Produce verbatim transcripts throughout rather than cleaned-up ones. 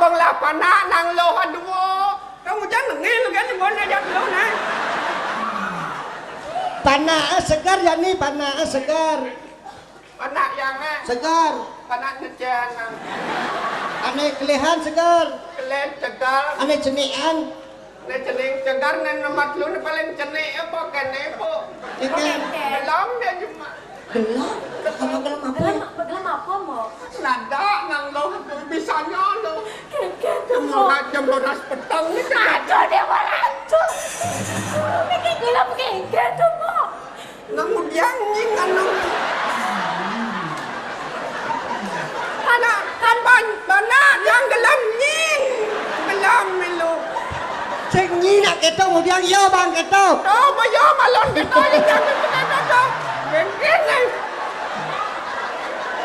Bang lah panak nang luh aduh. Kamu jangan nengil kan, gua ngajak lu, nah. Panak segar ya nih, panak segar. Panak yang, eh. Segar. Panak ngecen, nah. Ane kelehan segar. Kelen segar. Ane cenian. Ane cening segar, ane nemat lu, ane paling cenik apa, kene apa? Ini. Belum dia cuma. Gelem? Kalau gelem apa? Gelem, gelem apa, Mbok? Nada nang lo, bisanya lo. Kengken tuh, Mbok. Jam roras petang nih. Aduh, dia malah aduh. Mikir gelem kengken tuh, Mbok. Nang udiang nying nang. Kan, kan ban-, bana yang gelem nying. Gelem milu. Sing nyi nak keto ngudiang, yo bang keto. Oh, ba yo malon keto, ni jangan keto, keto. Mungkin ni.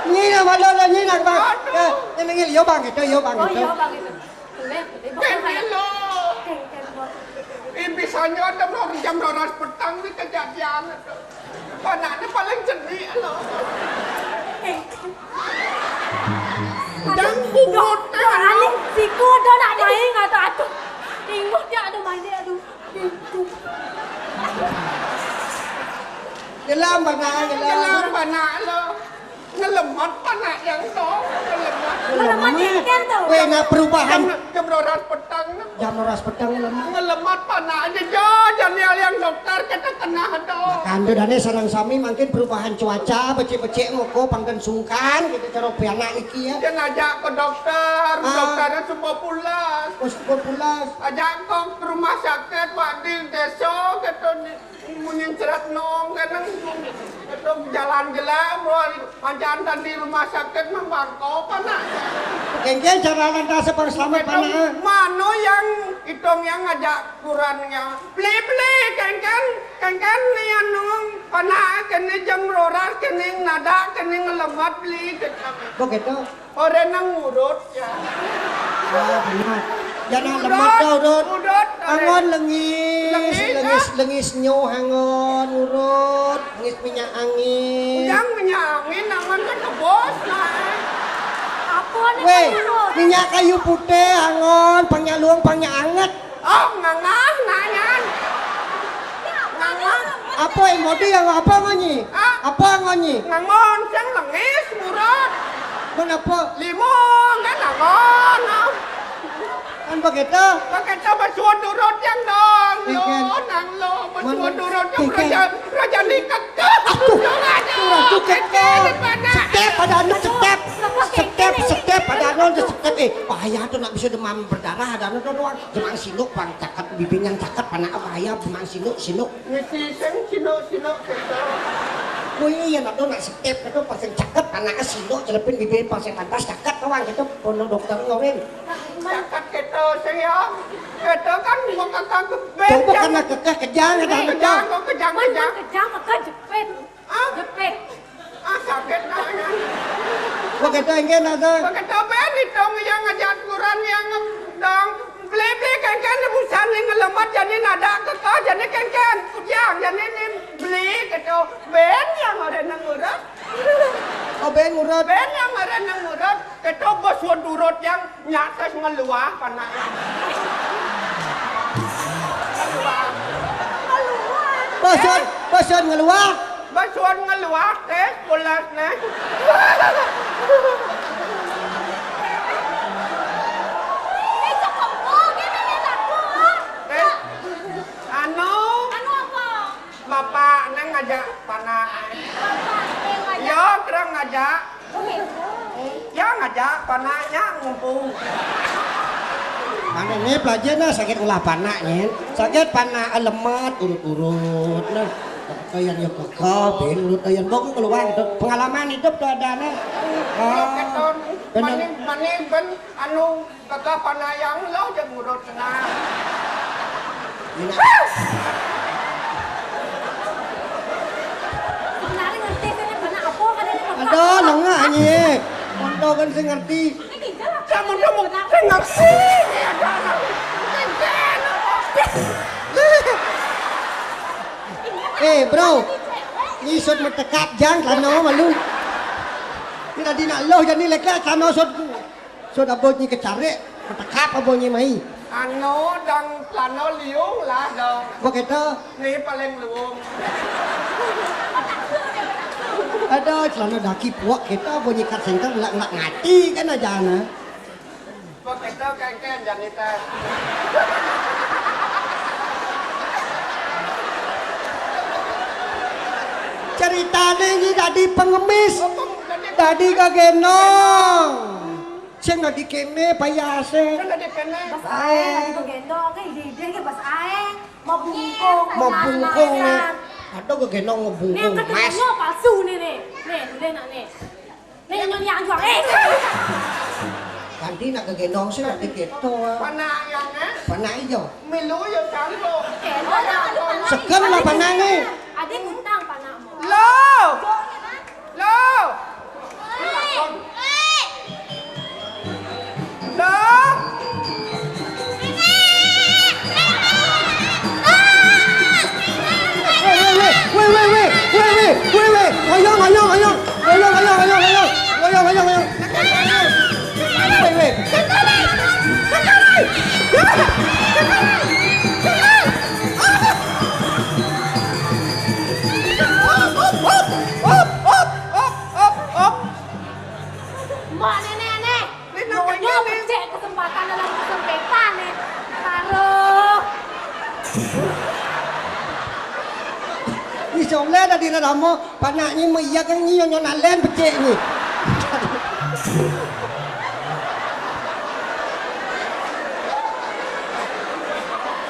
Nyi nak malon lah, nyi nak bang. Aduh. Eh, ni nengil, yo bang keto, yo bang keto. Oh, yo bang keto. Boleh, boleh. Kengken lo. Kengken, Mbok. Ih, bisanya ada mau jam roras petang ni kejadian. Anaknya paling cenik lo. Kengken. Jangan pungut, Dok, Dok, aling siku, Dok, nak main atau aduh. Ingut dia, aduh, main dia, aduh. Gelem panak, gelem. Gelem panak lo. Ngelemat panak yang to. Ngelemat. Ngelemat kengken to. Weh, nah perubahan. Jam, jam roras petang. Jam roras petang ngelemat. Ngelemat panak aja, Jo. Jangan yang dokter kita kena to. Kan tu dane sareng sami mangkin perubahan cuaca, becik-becik ngoko pangken sungkan, gitu, cara pianak iki ya. Dia ngajak ke dokter, ah. Dokternya sumpah pulas. Oh, sumpah pulas. Ajak ke rumah sakit, Pak, di desa, gitu. Munyin cerat nong, kadang itu jalan gelap, wah, pancen tadi rumah sakit membangkok, panak. Kengken cara lantas sepang selamat, panak. Mano yang itong yang ngajak kurannya? Beli, beli, kengken, kengken ni anu, panak, kene jam roras, kene nada, kene ngelemat, beli, kengken. Begitu. Ora nang urut, ya. Ah, benar. Ya, nang lemat dah, urut. Urut, angon lengis, lengis, lengis nyo angon urut, lengis minyak angin. Yang minyak angin, angon kan kebos, nah. Apa ni? Weh, minyak kayu putih, angon, pang nyak luang, pang nyak anget. Oh, ngangah, nanyan. Ngangah. Apa yang mau dia? Apa ngonyi? Ah? Apa ngonyi? Ngangon, siang lengis, murut. Kenapa? Limong, kan ngangon. Kan begitu? Begitu, basuh durut yang dong. Lo, nang lo, basuh durut yang raja, raja ni kekeh. Aduh, aduh, kekeh. Setep pada anu, setep. Setep, setep pada anu, setep. Eh, bahaya tu nak bisa demam berdarah, ada anu tu doang. Demam sinuk, bang, cakep, bibing yang cakep, anak bahaya, demam sinuk, sinuk. Mesti sing sinuk, sinuk, gitu. Oh iya, nak tu nak setep, itu pasang cakep, anak sinuk, celepin bibir, pasang pantas, cakep, doang, gitu. Pono dokter ngorin. Cakep, gitu, sing ya. Gitu kan, gua kata ke band. Coba yang kena kekeh, kejang, kejang, kejang. Kejang, kok kejang, kejang. Kejang, kejang, kejang. Ah. Jepit. Ah, sakit tangan. Begitu enggak, Nata? Begitu ben itu yang ngajak kurang yang dong. Beli-beli kengken busan yang ngelemat, jadi nada kekeh, jadi kengken. Yang, jadi ini beli gitu. Ben yang ada nang urut. Oh, ben urut. Ben yang ada nang urut. Gitu bos urut yang Nyates ngeluah, panak. Ngeluah. Bos Yun, eh? Bos Yun ngeluah. Bos Yun ngeluah, tes pulas, neh. Eh, cakep, oh, dia nanya lagu, ah. Eh, anu. Anu apa? Bapak nang ngajak panak. Bapak nang ngajak. Yo, terang ngajak. Oh, gitu. Yo, ngajak panaknya ngumpul. Mana ni pelajar nah sakit ulah panak ni. Sakit panak lemat urut-urut nah. Kayak yo kekal, ben urut kayak bok keluar gitu. Pengalaman hidup tu ada nah. Ah, benar. Mani, mani ben anu Kakak panayang lo je ngurut senang. Sebenarnya ngerti kan yang mana apa kan ini. Ada nengah ni. Mondo kan saya ngerti. Saya mondo mau saya ngerti. Eh, bro. Ni sud metekap jang lano malu. Ni tadi nak lo jadi lekat lano sud. Sud abot ni kecarik. Petekap apa nyi mai? Anu, dang celana liung lah dong. Begitu. Ni paling luung. Ada celana daki puak kita apa nyikat singkat nggak nggak ngati kan aja na. Begitu kan kan jadi teh. Ceritane ini tadi pengemis, tadi gagenong. Sing dadi kene payase. Kan dadi kene. Bas ae, lagi begendong, kan ide-ide kan bas ae. Mau bungkung, mau bungkung nih. Ada gegendong mau bungkung. Nih, yang ketemunya palsu nih, nih. Nih, dulu nak nih. Nih, yang yang jual. Eh. Ganti nak gegendong sih, nanti gitu. Panak yang, eh? Panak ijo. Milu yo canggo. Eh, ada. Seger lah panaknya. Ada utang panakmu. Lo. Lo. Lo. Weh, weh, weh. Weh, weh, weh. Weh, weh, weh. Weh, weh. Weh, weh. Oyong, oyong, oyong. Oyong, oyong, oyong, oyong. Oyong, oyong, oyong. Weh, weh. Hop, hop, hop, hop, hop, hop. Mbok nenek aneh. Nenek nyonya aneh. Becek kesempatan dalam kesempetan nih. Aduh. Ih, soalnya ada di dalam mau, panaknya mau iya kan nyi nyonya nalen becek nih.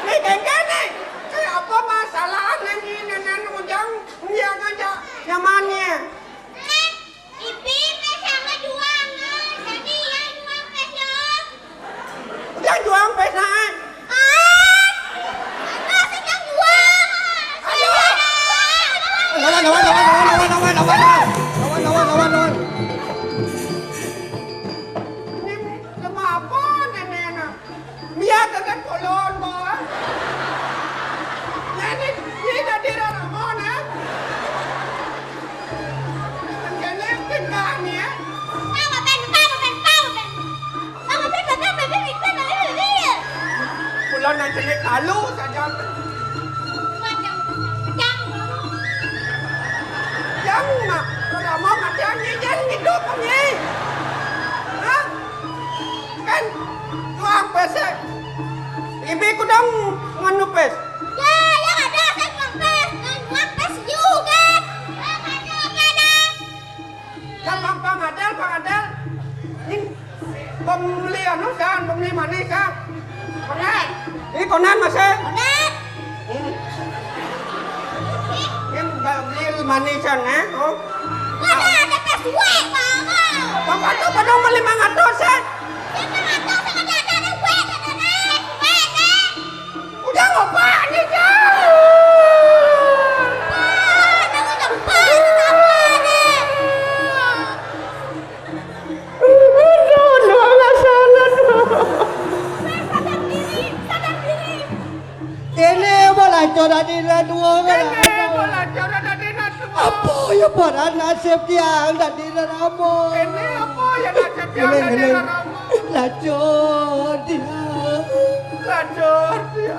Nih, kengkene. Kayak apa masalah aneh ini, nenek ujang, iya ngajak nyamannya. Ibi pes yang ngejuang, jadi ya juang pes lo. Yang juang pes naik. Ah, aku sedang juang. Ayo. Lawan, lawan, lawan, lawan, lawan, lawan, lawan, lawan. Lawan, lawan, lawan, lawan. Ini lemah apa nenek anak? Biar tetap kolon, Bos. Nah, ini, ini jadi rarabon, ya. Jadi tingkahnya. Bang, Bang, Bang, Bang, Bang, Bang. Bang, Bang, Bang, Bang, Bang, Bang, Bang, Bang. Pulang nanti lalu saja. Bang, Bang, Bang. Yang nak, kalau mau mati, yang hidup, ni. Hah? Kan juang pes. Ibi ku dong nganu pes. Ya, yang ada saya juang pes. Juang pes juga. Apa ada, apa ada? Ya, Bang, Bang Adel, Bang Adel. Ini pembeli anu kan, pembeli manis kan. Benar. Ini konan masih. Benar. Ini beli manis kan, eh? Oh. Ada, ada tes gue, Bang. Bapak tuh pada beli mangatos, eh? Lima ratus sama dia ada gue, ada naik, gue, eh. Udah ngopak nih, Jang. Ah, ada udah pas, apa nih? Aduh, aduh, nggak salah, aduh. Sadar diri, sadar diri. Ini bola corak di dua. Ini bola corak di dua. Apa ya para nasib tiang tadi ramo? Ini apa ya nasib tiang tadi ramo? Lacur dia. Lacur dia.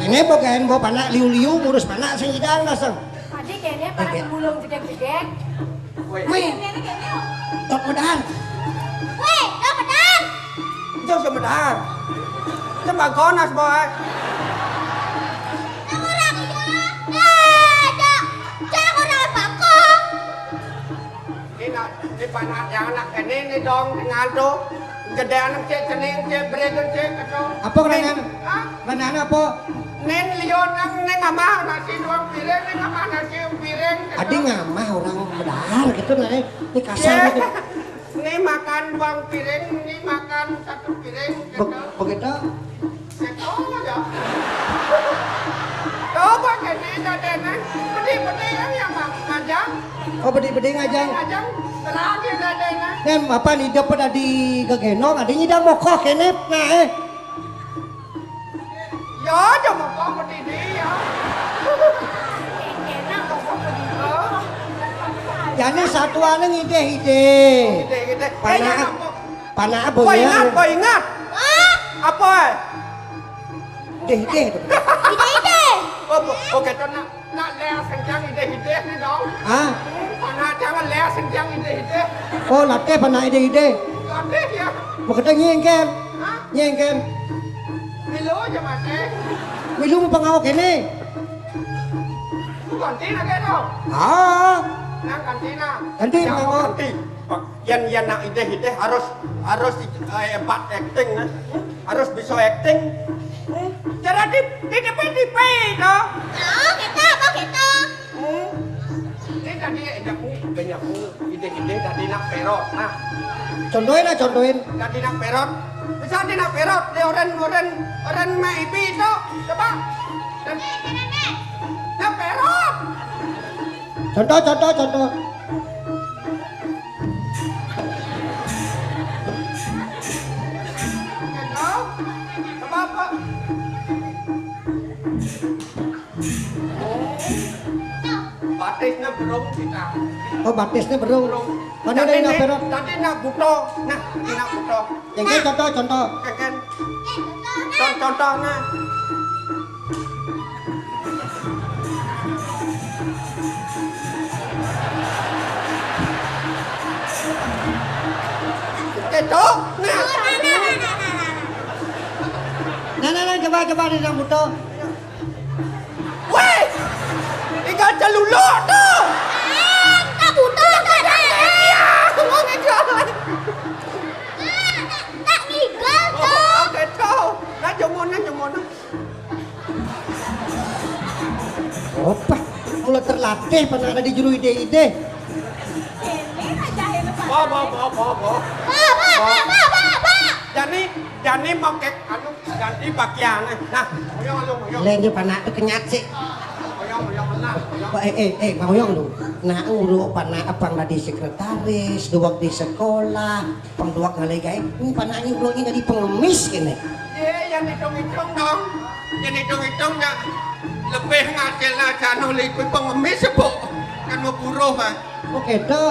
Ini pokoknya mau panak liu-liu, ngurus panak sing idang dasar. Tadi kayaknya panak mulung jegek-jegek. Wih. Wih. Ini kayaknya. Tok pedang. Wih, tok pedang. Jauh sumedang. Sembako nas, boy. Orang iya. Eh, cak. Cak orang bakong. Ini nak, ini panak yang anak ini, ini dong, tinggal tuh. Gede anak cek, cening cek, beri cek, kacau. Apa kerangan? Hah? Kerangan apa? Neng lion nang neng amah nasi dua piring, neng amah nasi piring, kacau. Adi ngamah orang bedahar gitu, nah, eh. Ini kasar gitu. Ini makan dua piring, ini makan satu piring, gitu. Begitu? Gitu aja. Coba jadi dadene. Bedi-bedi kan yang ma-, ngajang. Oh, bedi-bedi ngajang. Ngajang. Terakhir dah deh nah. Nen apa ni dia pada di gegenong ada nyidang mokoh kene nah eh. Ya, aja mokoh mati dia. Jane satuane ngidih-idih. Ngidih-idih. Eh, Panah, ya, apa? Panah boy ingat, boy ingat. Apa? Dih, dih. Idih-idih. Oh, bo-, oh, kita nak, nak leh sengkang idih-idih ni dong. Hah? Panah jangan leh sengkang idih-idih. Oh, latih panah idih-idih. Latih ya. Makata nyengken. Hah? Nyengken. Milu aja mati. Milu mau pengawa kene. Lu ganti nak kene. Ah. Nang ganti nak. Ganti, Nang mau pengawa. Ganti. Yen, yen nak idih-idih harus, harus, eh, hebat acting, eh. Harus bisa acting. Cara di, di depan di pay, no? Oh, kita apa kita? Hmm. Ini tadi idahku, banyak idih-idih tadi nak perot, nah. Contohin lah, contohin. Tadi nak perot. Bisa di nak perot, di orang, orang, orang mak ibi itu. Coba. Dan nak perot. Contoh, contoh, contoh. Batisnya belum kita. Oh, batisnya belum. Belum. Mana ada yang nak perot? Tadi nak buto. Nah, ini nak buto. Yang kan contoh, contoh. Yang kan. Con-, contohnya. Ketok. Nah. Nah, nah, nah, coba, coba di yang buto. Weh, tinggal celuluk tu. Eh, tak buto, tak ada. Ya, mau ngejar. Ah, tak, tak ngigal tu. Oh, ketok. Nah, jomona, jomona. Opa, mula terlatih pernah ada di juru ide-ide. Ba, ba, ba, ba, ba. Ba, ba, ba, ba, ba, ba. Jani, jani mau kek anu ganti bagian. Nah, oyong, oyong, oyong. Lain dia panak tu kenyat sih. Oyong, oyong, nah, oyong. Ba, eh, eh, eh, Bang Oyong tu. Nah, uruk panak abang tadi sekretaris, dua di sekolah. Pang duwag ngalih gaé, ini panaknya ulangnya dari pengemis kene. Ye, yang hitung-hitung dong. Yang hitung-hitung ya lebih ngasilnya jano lebih pengemis, Bu. Kan mau buruh, ah. Oh, gitu.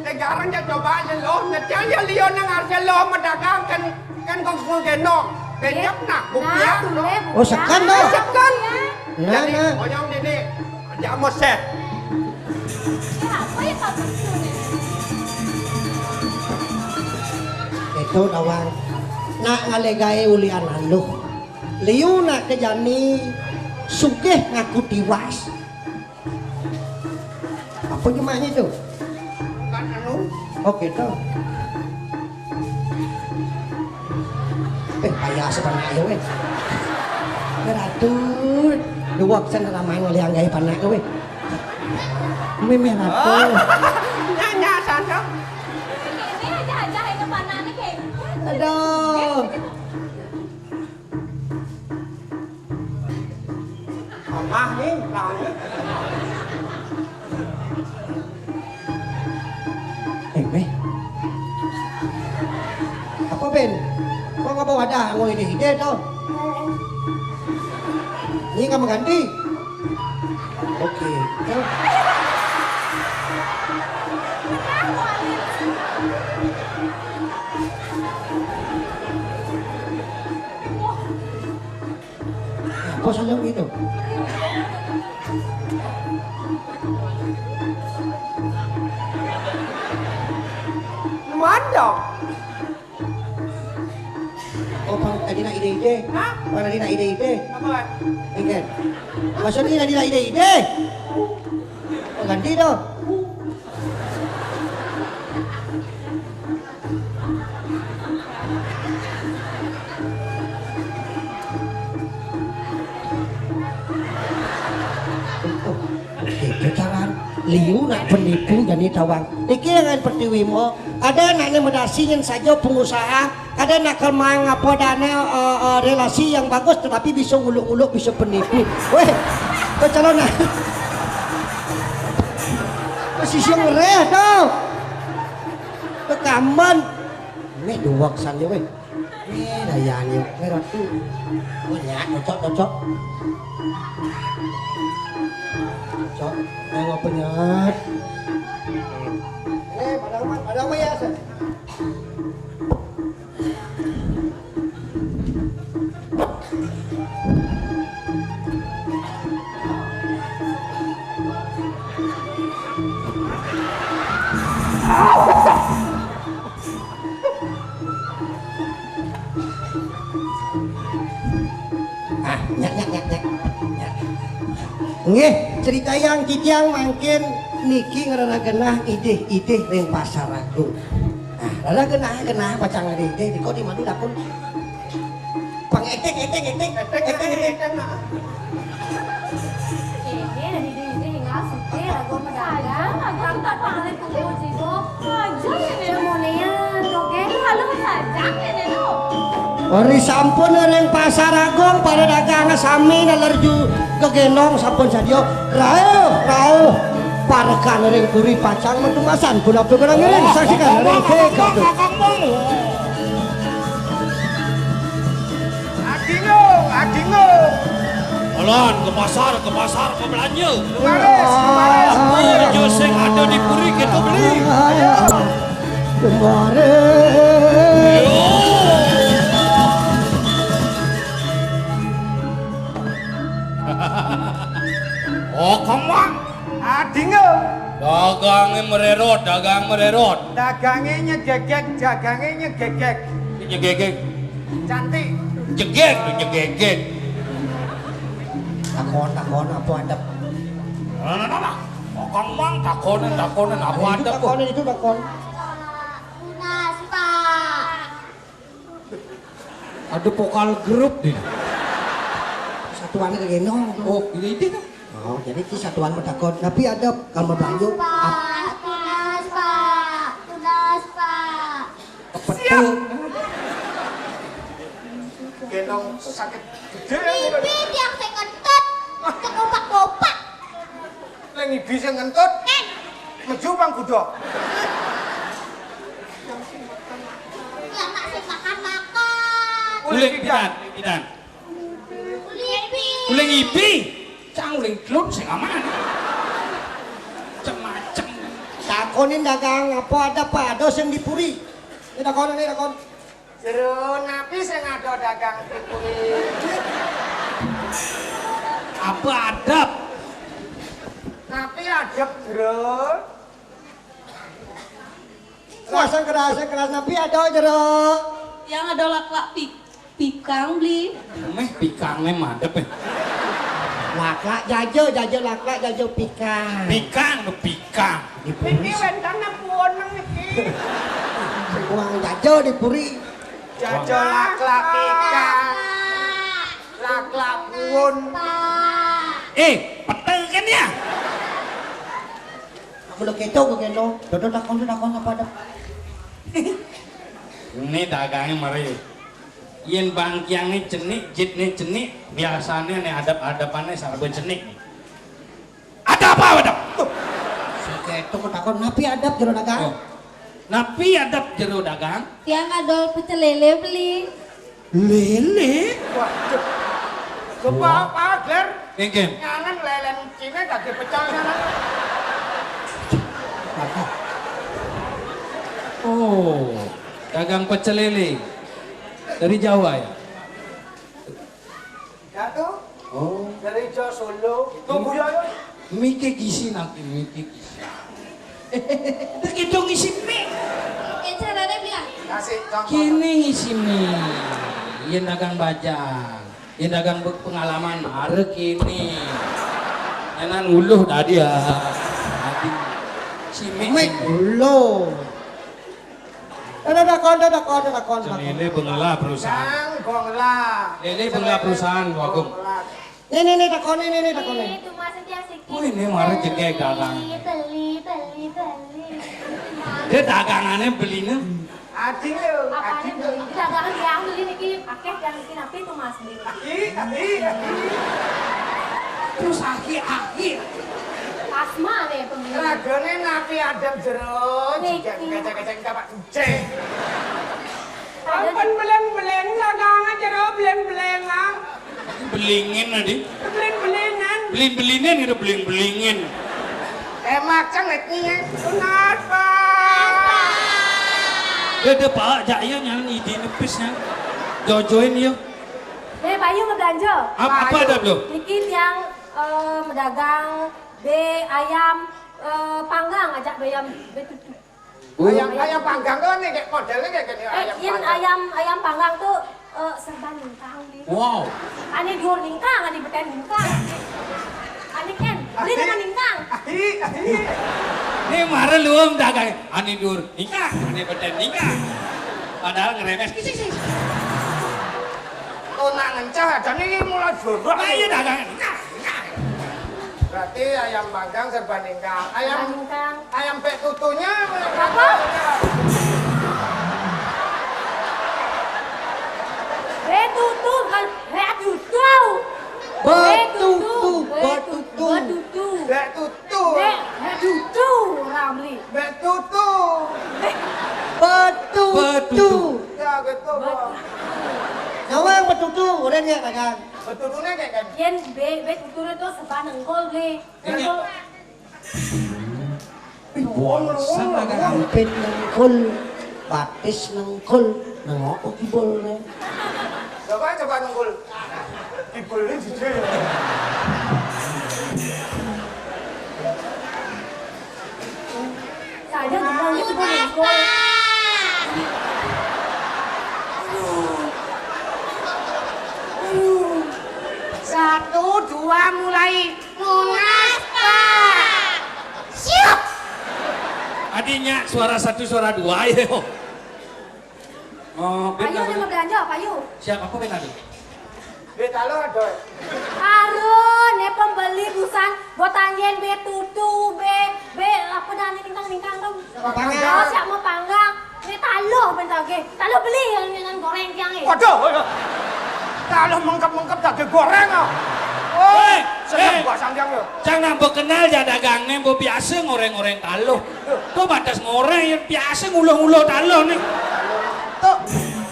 Eh, garang ya coba aja lo. Nyetel ya liyo nang hasil lo medagang kan, kan kok gendong. Benyap nah, bukti ya. Oh, sekan, toh? Sekan. Nah, jadi, nah. Oyong ini, ya, Moses. Itu nawang. Nak ngalih gaé ulian aluh. Liu nak kejani sugih ngaku tiwas. Apa jemaknya itu? Kan anu. Oh, gitu. Eh, payah sebenarnya, weh. Ratu, dua kesan ramai ngoleh anggai panak, weh. Mimih ratu. Nyanyi sana. Ini aja-aja yang kepanakan kayak gitu. Aduh. Mamah ni, tahu. Eh, Meh. Apa, Ben? Kok ngapa wadah ngau ini ide tau? Ini kamu ganti? Oke. Apa saja gitu? Mandok. Oh, Bang, tadi nak ide-ide. Hah? Bang, tadi nak ide-ide. Apa? Enggak. Maksudnya tadi nak ide-ide. Oh, ganti dong. Itu caran liu nak penipu jani tawang. Iki yang pertiwi mo, ada anaknya medasi nyen saja pengusaha, ada nak kemang apa dana eh, eh, relasi yang bagus tetapi bisa nguluk-nguluk bisa penipu. Weh, kau calon nak. Posisi yang ngereh tau. Aman. Nih duwek san yo weh. Nih dayan yo. Nih ratu. Oh, nyat, cocok, cocok. Cocok. Nang apa nyat? Eh, pada aman, pada aman ya, San? Ah, nyak, nyak, nyak, nyak. Nyak. Nggih, critayang titiang mangkin niki ngrereh genah idih-idih ring Pasar Agung. Nah, rereh genah-genah pacang idih-idih, diko di madu dapur. Pang etik, etik, etik, etik, etik. Ini ada di diri, ini tinggal sugih, lagu pedagang, lagu tempat paling kumpul jiwa. Aja ini. Cemonian, oke? Lalu saja ini, no. Ori sampun ring Pasar Agung, para dagang sami nalerju gegendong sampun sadia. Rauh, rauh. Parekan ring puri pacang matumbasan, punapa kurang ngiring, saksikan ring K K P. Adingo, adingo. Jalan ke pasar, ke pasar, ke belanja. Leres, leres. Apa aja sing ada di puri kita beli. Kemarin. Oh, kemang. Adingo. Dagange mererot, dagang mererot. Dagange nyegegek, dagange nyegegek. Nyegegek. Cantik. Jegek, nyegegek. Takon, takon, apa adep? Nah, nah, nah, nah. Kok kemang takonin, takonin, apa adep? Takonin itu takon. Tunas, Pak. Ada vokal grup deh. Satuan kegendong. Oh, ini, ini tuh. Oh, jadi ki satuan matakon. Tapi ada kamar belanja. Pak, tunas, Pak. Tunas, Pak. Siap. Gendong sakit gede. Mimpi tiang sing ngentut. Sing opak-opak. Lek ngibi sing ngentut. Meju pang gudok. Ya, mak sing makan-makan. Uling pidan, pidan. Uling ibi. Uling ibi. Cang uling telun sing aman. Macem-macem. Takonin dagang apa ada, Pak? Ada sing di puri. Ini takon, ini takon. Jero napi sing ada dagang di puri? Apa adep? Napi adep, Jero? Wah, sing keras, sing keras napi ada, Jero? Yang ada laklak pi-, pikang beli. Meh pikangne madep, eh. Laklak jaja, jaja laklak, jaja pikang. Pikang, pikang. Di puri. Niki wénten napa wonten niki? Sing uang jaja di puri. Jaja laklak pikang. Laklak puun. Eh, peteng kan ya? Aku udah keto, gue keto. Dodo takon, takon apa ada? Ini dagangnya mari. Yen bangkiange cenik, jitne cenik, biasane nek adep-adepane sarba cenik. Ada apa, adep? Tuh. Sing keto takon, napi adep jero dagang? Oh. Napi adep jero dagang? Tiang adol pecel lele beli. Lele? Waduh. Coba apa, Gler? Nggih. Ngangen lelen Cina dadi pecel ngangen. Oh, dagang pecel lele. Dari Jawa ya? Ya tuh. Oh. Dari Jawa Solo. Tunggu ya, ya. Mike gizi nanti, mike gizi. Begitu ngisi mie. Oke, caranya bilang. Kasih contoh. Kini ngisi mie. Yen dagang bajang. Yen dagang be-, pengalaman, are kini. Enan nguluh tadi ya. Tadi. Si mie. Mik, lo. Ada takon, ada takon, ada takon, ada takon. Lele bengelah perusahaan. Yang bengelah. Lele bengelah perusahaan, Bagong. Nih, nih, nih, takon, nih, nih, nih, takon, nih. Nih, tuh Mas, yang siki. Wih, ini marah jegeg dagang. Beli, beli, beli, beli. Dia dagangannya belinya. Ading lho, apa ading lho. Ini dagangan yang beli niki, akeh yang niki, tapi itu Mas beli. Aki, aki, aki. Terus aki, aki. Pas Mane pembeli? Ragane napi adem jero, niki. Jegek kecek-kecek tapak kucing. Ampun, beleng-beleng, dagangan jero beleng-belengan. Belingin tadi. Beleng-belengan. Belin-belinen gitu, beling-belingin. Eh, makan lagi ya. Kenapa? Udah, udah, Pak, jak ya, nyanan ide nepis ya. Jojoin ya. Eh, Pak Yu ngebelanja. Apa, apa ada, Bro? Niki tiang, eh, medagang be ayam, eh, panggang, ajak be ayam, be tutu. Ayam, ayam panggang tuh nih, kayak modelnya kayak gini, eh, ayam panggang. Ayam, ayam panggang tuh, eh, serba ningkang, Li. Wow. Ane dhuwur ningkang, ane beten ningkang. Ane ken, beli nama ningkang. Ahi, ahi. Ini marah lu, Om, dagang. Ane dhuwur ningkang, ane beten ningkang. Padahal ngeremes. Kis, kis, kis. Oh, nak ngencah aja nih, mulai jorok. Nah, iya, dagang. Ningkang, ningkang. Berarti ayam panggang serba ningkang. Ayam, serba ningkang. Ayam pek tutunya. Apa? Pek tutu, bukan pek tutu. Betutu, betutu. Betutu. Pek tutu. Pek, pek tutu, Ramli. Pek tutu. Betutu. Ya, gitu, Bang. Betutu. Nyawang betutu, udah dia kagak. Betutune kayak kan? Yen be, be tuture to serba nengkul, Li. Iya. Nengkul. Ih, bosen lah, kan? Ampit nengkul, batis nengkul, nengok kibul, kan? Coba, coba nengkul. Kibul ini jujur ya. Saya juga gitu, nengkul. Satu, dua, mulai. Nunas, Pak. Siap. Adinya suara satu, suara dua, ayo. Oh, ben. Ayo, ada mau belanja apa, yuk? Siapa, apa ben tadi? Be talo ada. Aduh, ne pembeli busan, botanyen be tutu, be, be, apa dah, ningkang-ningkang dong. Panggang. Oh, siap mau panggang. Ini taluh ben daging. Taluh beli yang, yang goreng tiang ini. Waduh, waduh. Taluh mengkep-mengkep daging goreng, ah. Oh, eh, seneng eh. Gua sang tiang ya. Cang nambah kenal ya dagangne, mbok biasa ngoreng-ngoreng taluh. Tuh batas ngoreng yang biasa nguluh-nguluh taluh nih. Tuh,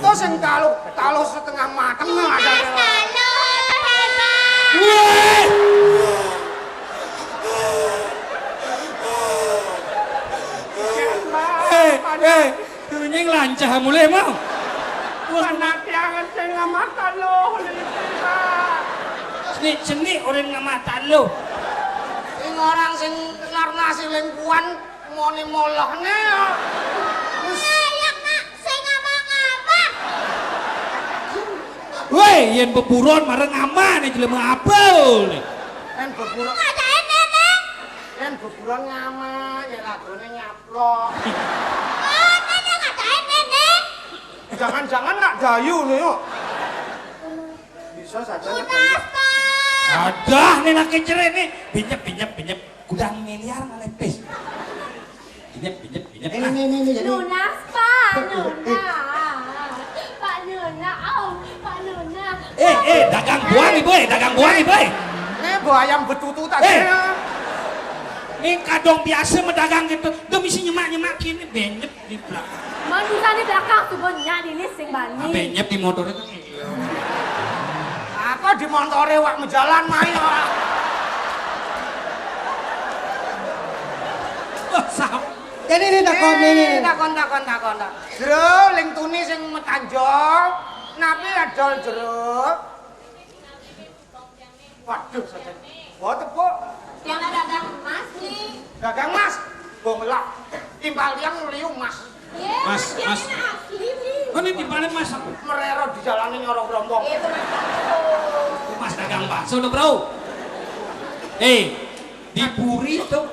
tuh sing taluh, taluh setengah mateng ada. Mas, taluh hebat. Weh. Eh, eh, nying lancah mulai mau. Terus anak yang sing ngamah taluh, Pak. Seni-seni orang ngamah taluh. Sing orang sing narnasi lingkuan moni molahne. Ayo, Kak, sing ngamah-ngamah. Weh, yen beburon marang ngamah nih jelema abel nih. Kan beburon. Ngadain nenek. Kan beburon ngamah, ya lagone nyaplok. Oh, nenek ngadain nenek. Jangan-jangan nak dayu nih, yuk. Bisa saja. Tunas, Pak. Adah, nih nak kecerit nih. Pinjep, pinjep, pinjep. Gudang miliar malah pis. Pinjep, pinjep, pinjep. Ini, ini, ini, ini, jadi. Nunas, Pak. Nunas. Pak Nunas. Oh, Pak Nunas. Eh, eh, dagang buah nih, boy. Dagang buah nih, boy. Ini buah ayam betutu tadi. Eh. Ini kadang biasa medagang gitu. Udah mesti nyemak-nyemak gini, benyep di belakang. Manusia di belakang tuh, Bon. Nyak, ini sing bani. Ah, benyep di motor itu. Apa di montore wak mejalan main ora? Wah, sam-, jadi ini takon ini. Takon, takon, takon, takon. Jero ling tuni sing metanjol. Napi adol jero? Waduh, saja. Wah, tepuk. Yang dagang emas nih. Dagang emas. Wong lah. Timpal tiang liu emas. Iya, Mas, yang Mas. Ini asli nih. Oh, ini timpalnya Mas. Mererot di jalanan nyorong rombong. Itu Mas. Itu Mas dagang bakso tuh, Bro. Eh, di Puri tuh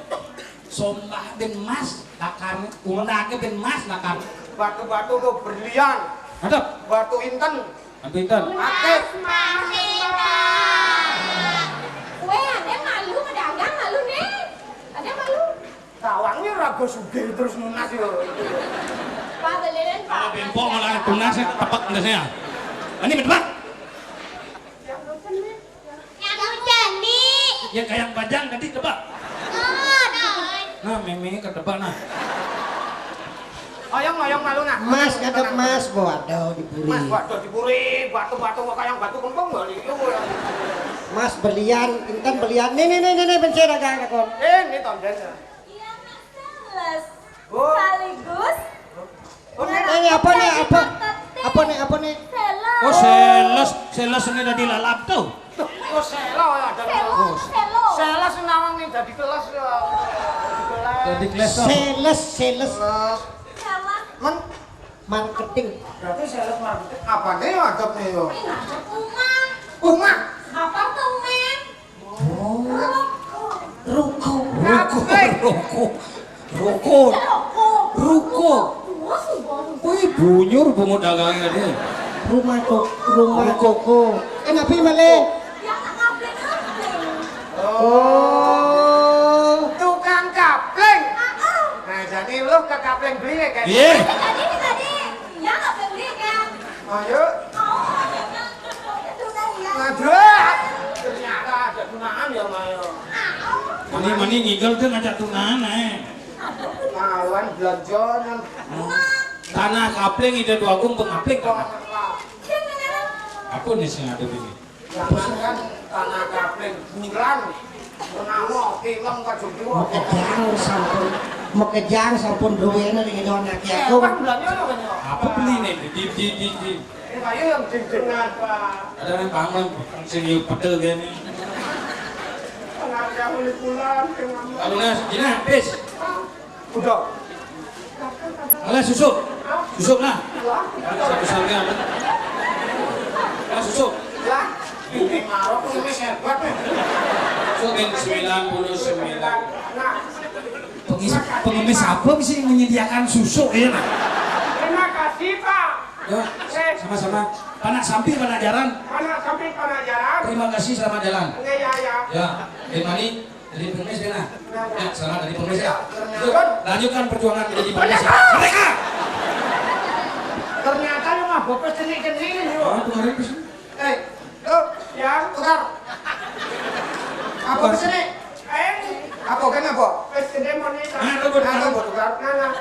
sombah ben Mas, lakarnya, undangnya ben Mas, lakar. Batu-batu tuh berlian. Ada? Batu inten. Batu inten. Akeh. Kowe ada malu pedagang malu nih. Ada malu. Tawangnya raga sugih terus nunas yo. Pak beliin, Pak. Kalau bempok malah tunas ya, tepek ndasnya. Ini betul, Pak? Yang hujan nih. Yang hujan nih. Yang kayak bajang tadi, coba. Ngot. Nah, méméné kedebak nah. Oyong, oyong malu nah. Mas, ngadep Mas, waduh diburi. Mas, waduh diburi, batu-batu kaya batu kempung lho iki. Mas berlian, inten berlian. Nih, nih, nih, nih, nih, ben saya dagang takon. Eh, ini tonden ya. Iya, Mas, sales. Oh. Sekaligus. Oh, ini apa nih? Apa? Apa nih? Apa nih? Sales. Oh, sales. Sales ini dadi lalap tuh. Oh, selo ya ada. Selo, selo. Sales nawang nih dadi kelas ya. Dadi kelas apa? Sales, sales. Kelas. Sales. Men marketing. Berarti sales marketing. Apa nih ya adabnya yo? Ini ada rumah. Rumah. Apa tuh, Men? Oh. Ruko. Ruko. Ruko. Ruko. Ruko. Ruko. Kuwi bunyur bungut dagangé dhewe. Rumah kok, rumah koko. Kenapa maling? Oh. Tukang kapling. Nah, jadi lu ke kapling beli ya kan? Iya. Tadi, tadi. Ya, kapling beli kan? Ayo. Oh, ya kan. Itu kan ya. Aduh, ternyata ada tunangan ya, Mayo. Mani-mani ngigel tuh ngajak tunangan ae. Kawan belanjaan. Tanah kapling ide dua agung pengapling tanah. Apa nih sing ada ini? Jangankan tanah kapling, bulan. Menawa film kajeng kiwa. Mekejang sampun, mekejang sampun duwene ning Indonesia. Aku. Apa beli nih? Di, di, di, di. Ini kayu yang dingdingan, Pak. Ada nang pangan sing yuk petel kene. Tengah jam ini pulang, tengah malam. Kalau nggak, gini, habis. Udah. Alah, susuk. Susuk lah. Satu sampean. Lah, susuk. Lah, ini marok pengemis hebat nih. Susuk yang sembilan puluh sembilan. Nah, Pengemis, pengemis apa sih menyediakan susuk ya, nah? Terima kasih, Pak. Ya, eh, sama-sama. Panak sampi, panak jaran. Panak sampi, panak jaran. Terima kasih, selamat jalan. Iya, iya, iya. Ya, dari mana? Dari pengemis ya, nah. Ya, selamat dari pengemis ya. Yuk, lanjutkan perjuangan menjadi pengemis ya. Merdeka! Ternyata lu mah bopes cenik-cenik, yuk. Oh, kemarin ke sini. Eh, lu, ya, tukar. Apa pesen nih? Eh, apa, kan apa? Wis gede mau nih. Ah, lu, lu, ah, lu, tukar. Nah, nah.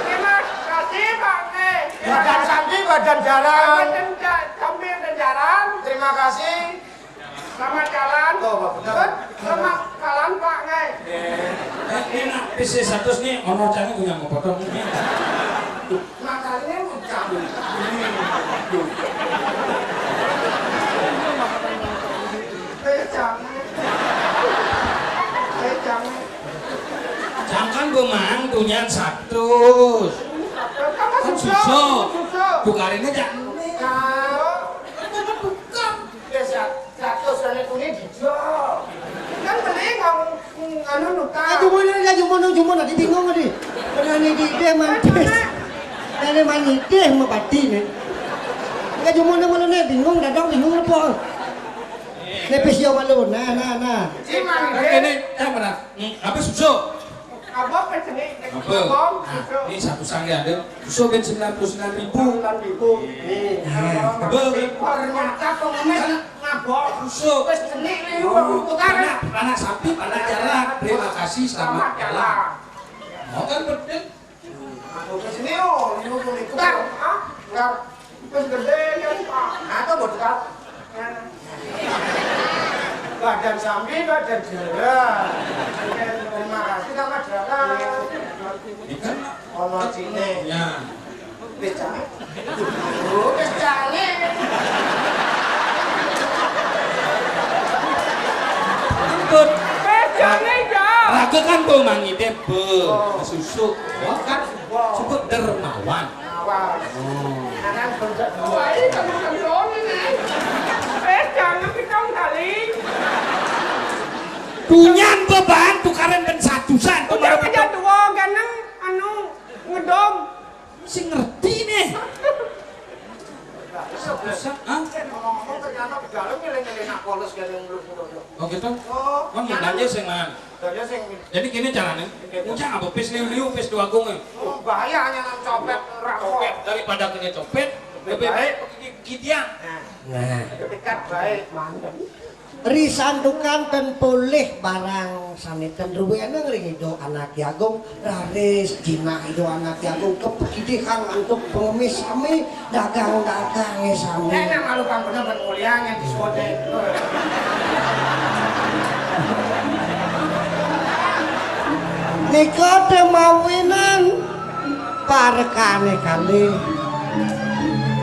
Terima kasih, Pak, nih. Badan sampi, badan jaran. Badan ja-, sampi, badan jaran. Terima kasih. Selamat jalan. Tuh, Pak, bener. Selamat jalan, Pak, nih. Eh, enak, P C seratus nih, ono cangnya punya mau potong. Makanya lu cabut. Ini. Aduh. Eh, jangan. Eh, jangan. Jangan bemang tunyan seratus. Kan susah. Susah. Tukarinnya jangan. Nah. Kan bukan. Biasa. Seratus rene kuwi dijo. Kan mending ngomong, anu, nukar. Aduh, mana, aduh, mana, aduh, mana, dibingung tadi. Mana ini di, dia mantis. Ini mantis, mau pati nih. Aduh, mana, mana nih, bingung, dadang bingung apa? Nepis yo malu, nah, nah, nah. Ini, eh, mana? Hmm, apa susu? Apa, apa jenis? Apa? Apa? Nah, ini satu sangge ada. Susu ben sembilan puluh sembilan ribu. Sembilan ribu. Nih, nah, apa? Ternyata pengemis ngabok. Susu. Wis jenik nih, oh, tukar. Panak, panak sampi, panak jarak. Terima kasih, selamat jalan. Mau kan, Bud? Aku ke sini, oh, ini mau tukar. Hah? Tukar. Wis gede kan, Pak. Nah, itu mau tukar. Badan sampi, badan jalan. Terima kasih sama jalan. Ikan? Ono cine. Ya. Wis jane. Oh, wis jane. Ampun. Wis jane, ya. Raga kan tuh mangi debel. Oh. Susu. Wah, kan. Wah. Cukup dermawan. Awas. Oh. Anak bocah tua ini kan macam Sony nih. Eh, jangan kita kali. Dunyan beban tukaran ben satusan. Udah kemarin aja tua, ganeng, anu, ngedom. Sing ngerti nih. Satusan, ah? Ngomong-ngomong, ternyata di dalam ngiling-ngiling nak polos, ganeng, belum, belum, belum. Oh, gitu? Oh, kan modalnya sing man. Jadi kene carane, ngucap apa pis liu-liu, pis dua agung e. Oh, bahaya nang copet, rampok. Copet, daripada kene copet, lebih baik pergi Kitiang. Nah. Dekat baik, mantep. Risantukan ten polih barang sane ten ruwena ring Ida Anake Agung, raris jinah Ida Anake Agung kapakidihang antuk pangemis sami, dagang-dagange sami. Nek nang malu pang bener ben mulyang yang disebutnya. Nika te mawinan parekane kalih.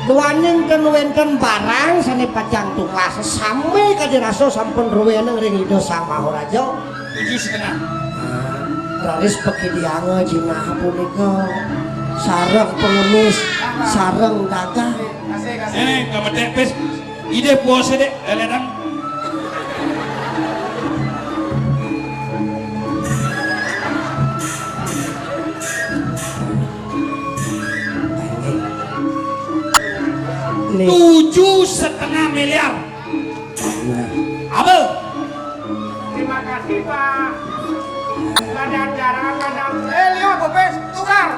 Duaning ten wenten barang sane pacang tumas, sami kadi rasa sampun ruweneng ring Ida Sang Maharaja. Tujuh setengah. Nah, raris pakidihanga jinah punika sareng pengemis, sareng dagang. Kasih, kasih. Eh, kametek pis. Ide puasa dek, leledang. Nih. Tujuh setengah miliar. Nah. Abel. Terima kasih, Pak. Badan jarang, badan. Eh, Lio, Bobes, tukar.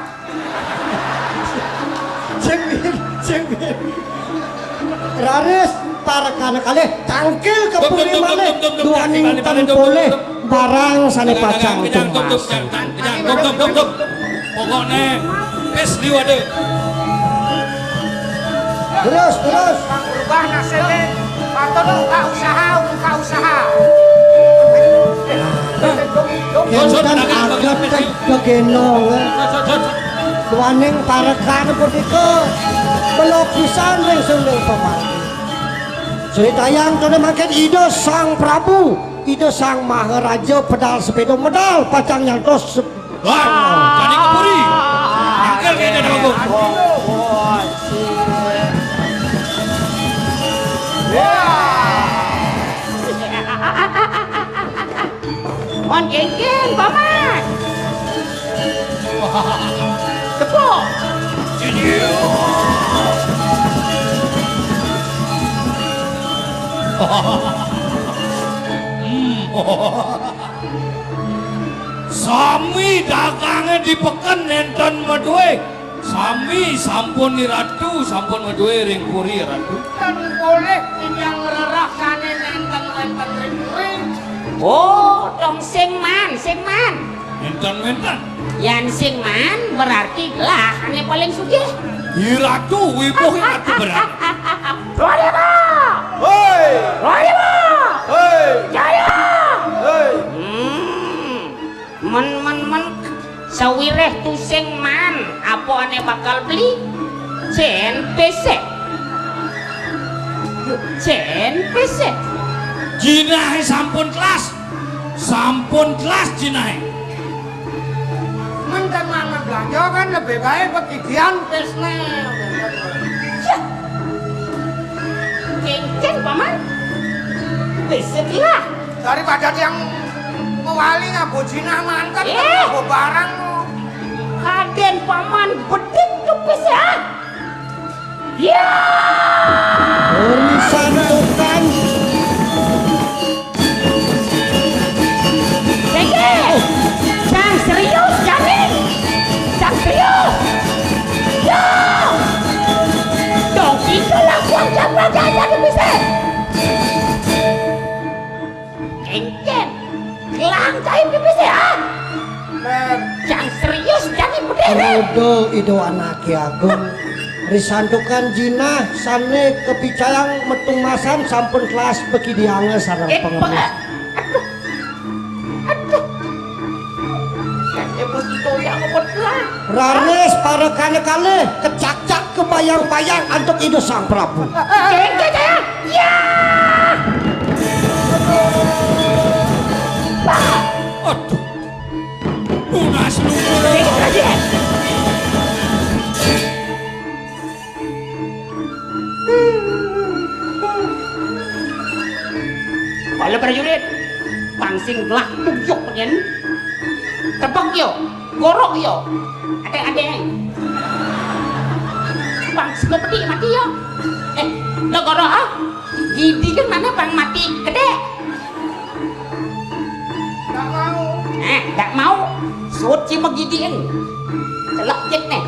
Sing bin, sing bin. Raris parekana kalih tangkil kepuri malih duaning tan polih barang sane pacang tumas. Pokokne wis liwat. Terus, terus. Berubah nasibnya. Patut buka usaha, buka usaha. Enten aget gegenong, eh. Duaning parekan punika belog pisan ring sunding pamargi. Sritayang tono mangkin Ida Sang Prabu, Ida Sang Maharaja pedal sepeda medal pacang nyantos. Wah, tadi kepuri. Angkel kene dong. Mon kengkeng, Paman. Tepuk. Hmm. Sami dagange di peken nenten madue. Sami sampun Ratu, sampun madue ring puri Ratu. Ten polih titiang ngrereh sane nenten wenten ring puri. Oh, dong sing man, sing man. Nenten wenten. Yan sing man berarti lah ane paling sugih. Ratu wibuh Ratu berarti. Dua ribu. Hoi. Dua ribu. Hoi. Jaya. Hoi. Hmm. Men, men, men, sawireh tusing man, apa ane bakal beli? Cen pesek. Cen pesek. Jinahe sampun telas. Sampun telas jinahe. Men ten mangan belanja kan lebih baik pegidian pesne. Yah. Kengken, Paman. Pesek lah. Daripada tiang mewali nganggo jinah manten, eh, nganggo barang. Kaden Paman bedik kepis ya. Ya. Urusan tukang. Sengke. Sang serius jani. Sang serius. Ya. Dong itu lakuang siapa aja kepis. Encen, gelang kain pipis ya. Yang serius jani bedere. Rodo Ida Anake Agung. Risantukan jinah sane kapicayang matumasan sampun telas pakidianga sareng eh, pengemis. Aduh. Aduh. Kene pun toyang petlah. Raris parekane kalih kecakcak kebayang-bayang antuk Ida Sang Prabu. Kengke saya. Ya. Aduh. Lunas lunas. Kala prajurit, pang sing gelah tuyuk yen. Tebek yo, gorok yo. Ade-ade. Pang sing peti mati yo. Eh, lo gorok ah. Gidi kan mana pang mati gede. Ndak mau. Eh, ndak mau. Suci megidiin. Celak jek nih.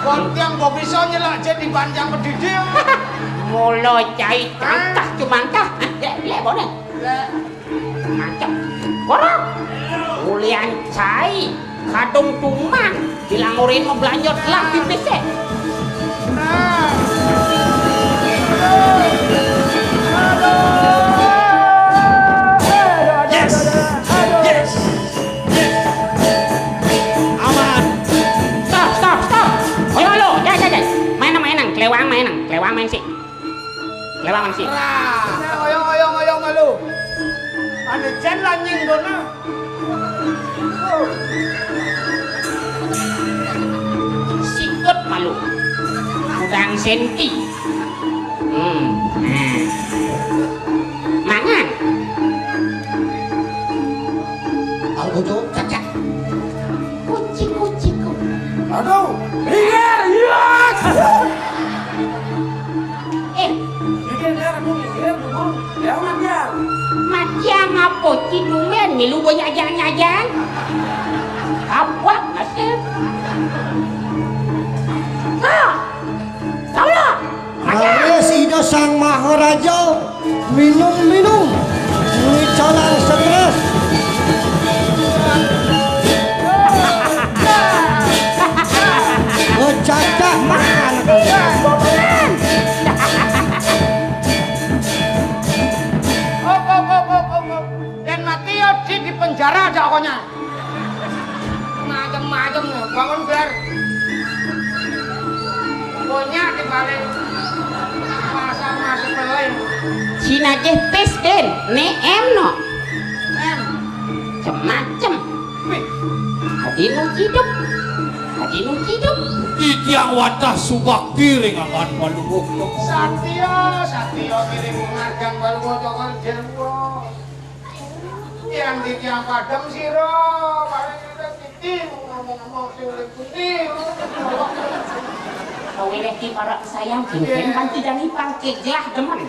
Wong tiang mbok bisa nyelak jek dipanjang pedidi. Mula cai cangkah cumangkah. Lek, lek, bone. Lek. Macem. Ora. Ulian cai kadung tuman. Bilang urin mau belanja lah pipis e. Yes. Yes. Yes. Aman. Stop, stop, stop. Ayo lo, ya, ya, ya. Main, main, kelewang, main, kelewang, main sih. Kelewang, main sih. Nah, ayo, ayo, ayo, malu. Anu jen lah nyinggono. Sikut malu. Kurang senti. Hmm. Nah. Mangan. Aku tuh cecek. Kucing, kucing, kucing. Aduh, minggir, iya. Eh, minggir, minggir, minggir, minggir. Ya, matiang. Matiang apa? Cidumen, milu banyak ajang-ajang. Apa? Masih. Nah, tau lah. Matiang. Leres Ida Sang Maharaja, minum-minum, ngicalang stres. Ngecacah makan. Op, op, op, op, op, op. Yen mati ya di, di penjara aja pokoknya. Macem-macem no, bangun bar. Punya di balik pasar masuk pelem. Cina jeh pis, Den. Ne em no. Em. Cem-macem. Wih. Adi nu ciduk. Adi nu ciduk. Titiang wantah subakti ring anggan Palungguh. Satya, satya kiring ngargan Palungguh cokol dewa. Yang di tiang padem sira, paling kita sithik ngomong-ngomong sing uling pundi. Kaweleh ki para sayang, cincin panti dani pangke gelah demen.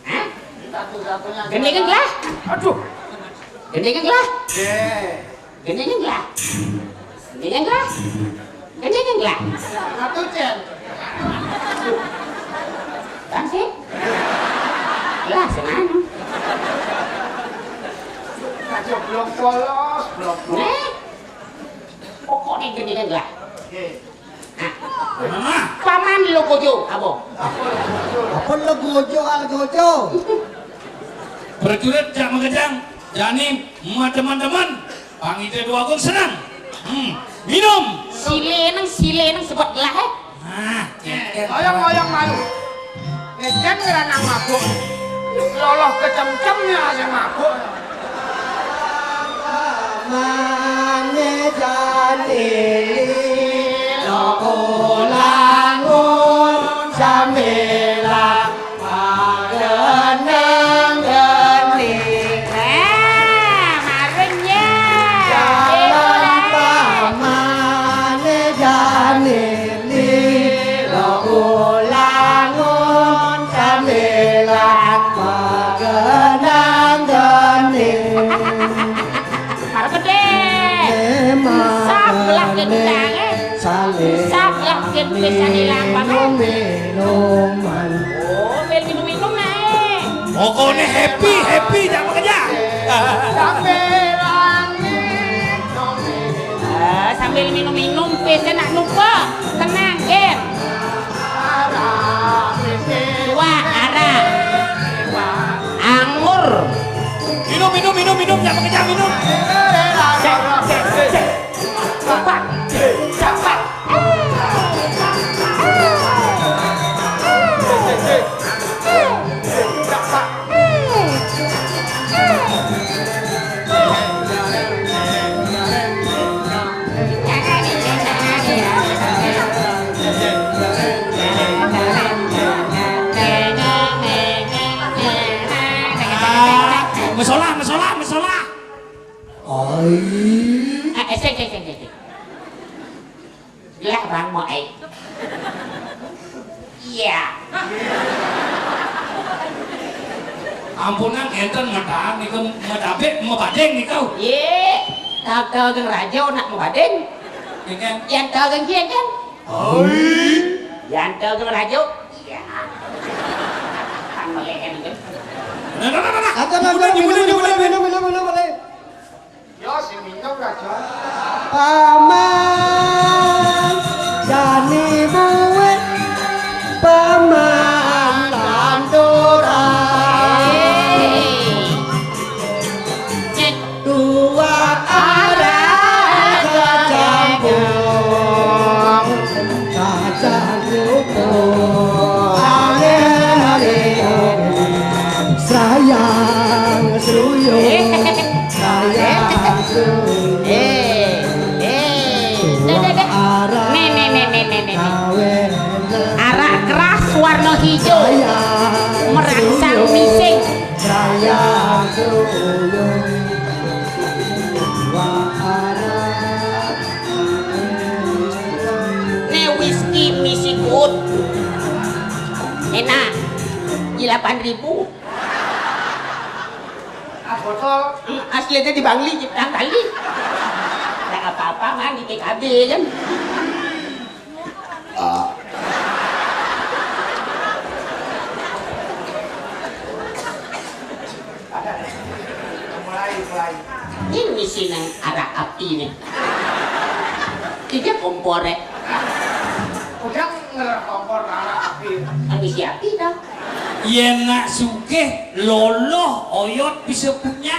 Hah? Satu-satunya. Gendingan gelah. Aduh. Gendingan gelah. Nggih. Gendingan gelah. Gendingan gelah. Gendingan gelah. Satu cen. Kan sih? Lah, sing anu. Aja blok polos, blok. Nih. Pokoknya gendingan gelah. Nggih. Nah. Paman lo gojo, apa? Apa lo gojo, al gojo? Prajurit jak makejang, jani ma demen-demen, pangida Dwagung seneng. Hmm, minum. Sile nang, sile nang sebut gelah, eh. Nah, oyong-oyong malu. Ngecen ngeranang mabuk. Loloh kecem-cem ya sing mabuk. Mane jani loko langun samela magenang geni. Eh, marun ya. Jalan pamane jani lilo ulangun sambilan magenang geni. Marun gedhe. Sap lah gendang, eh. Sap lah gendang, sap lah gendang, sap lah gendang. Minuman. Oh, sambil minum-minum ae. Pokokne happy, happy, jangan kerja. Sambil angin, sambil Eh, sambil minum-minum, pesen nak nupa. Tenang, Ken. Arak, whisky. Wah, arak. Anggur. Minum, minum, minum, minum, jangan kerja, minum. Cek, cek, cek. Cepat, cepat. Ah, mesolah, mesolah, mesolah. Oi. Eh, eh, sik, sik, sik, sik. Lah, Bang Moe. Iya. Ampunang enten medal niku, medabek mebading niku. Ye, tak tahu geng raja nak mebading. Nggih. Yang tahu geng kiye kan? Oi. Yanto ke merajuk. Iya. Tang melehen ke. Nah, nah, nah, nah, nah. Atur, atur, minum, minum, minum, minum, minum, minum, minum. Yo, sing minum lah, Jon. Paman, jani buwe, paman lanturan. Dua arah kacampur, kacampur. Sayang suyung, sayang suyung. Eh, eh. Dah, dah, dah. Nih, nih, nih, nih, nih, nih. Arak keras warna hijau. Merangsang mising. Sayang suyung. Nih whisky misi kut. Enak. Delapan ribu. Ah, botol. Hmm, aslinya di Bangli, Cipta Bali. Nggak apa-apa, kan, di T K B, kan. Ah. Mulai, mulai. Ini sih nang arak api nih. Ini kompor ya. Udah ngerer kompor arak api. Habis api dah. Yen nak sugih, loloh, oyot bisa punya.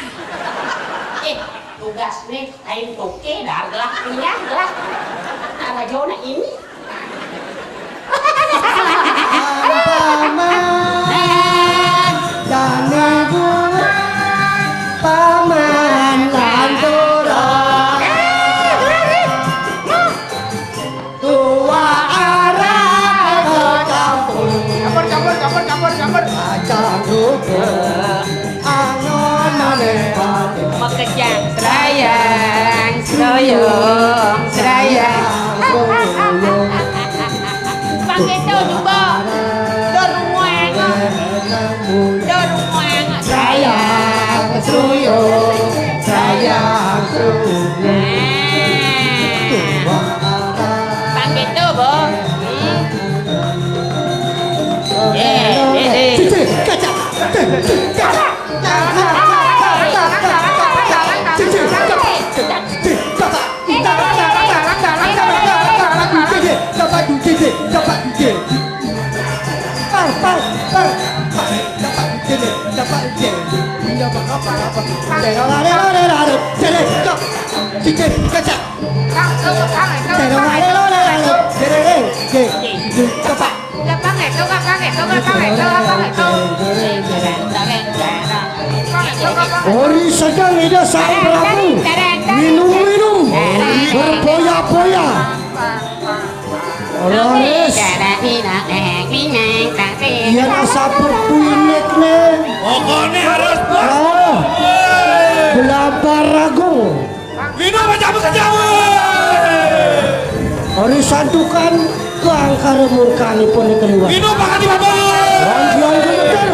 Eh, tugas nih, kain toke, dah gelah punya, gelah. Nah, baju nak ini. Paman, jani buwe, paman lanturan. Dua arah kacampur. Campur, campur, campur, campur, campur. Kacang lupa. Angon maneh ati. Makejang sayang, sroyong, sayang. Pang itu juga. Dorungu engo. Dorungu engo. Sayang, sroyong, sayang, sroyong. Nah. Pang itu, Bu. Hmm. Eh, eh, eh. Cici, kaca. Cici, kaca. Cici, kaca. Cici, kaca. Cici, kaca. Cici, kaca. Cici, kaca. Pang, pang, pang. Pang, dapat cici, dapat cici. Iya, apa, apa, apa. Cici, kaca. Cici, kaca. Ori sedang ida sang prabu minum-minum berpoya-poya. Laris. Yen asapur kuinik ne. Pokoknya harus, Bos. Ah. Belapar agung. Minum aja, Bos, aja. Ori santukan kang karo murkanipun keliwat. Minum, Pak Kadi, Bapak. Lanjuan gemeter.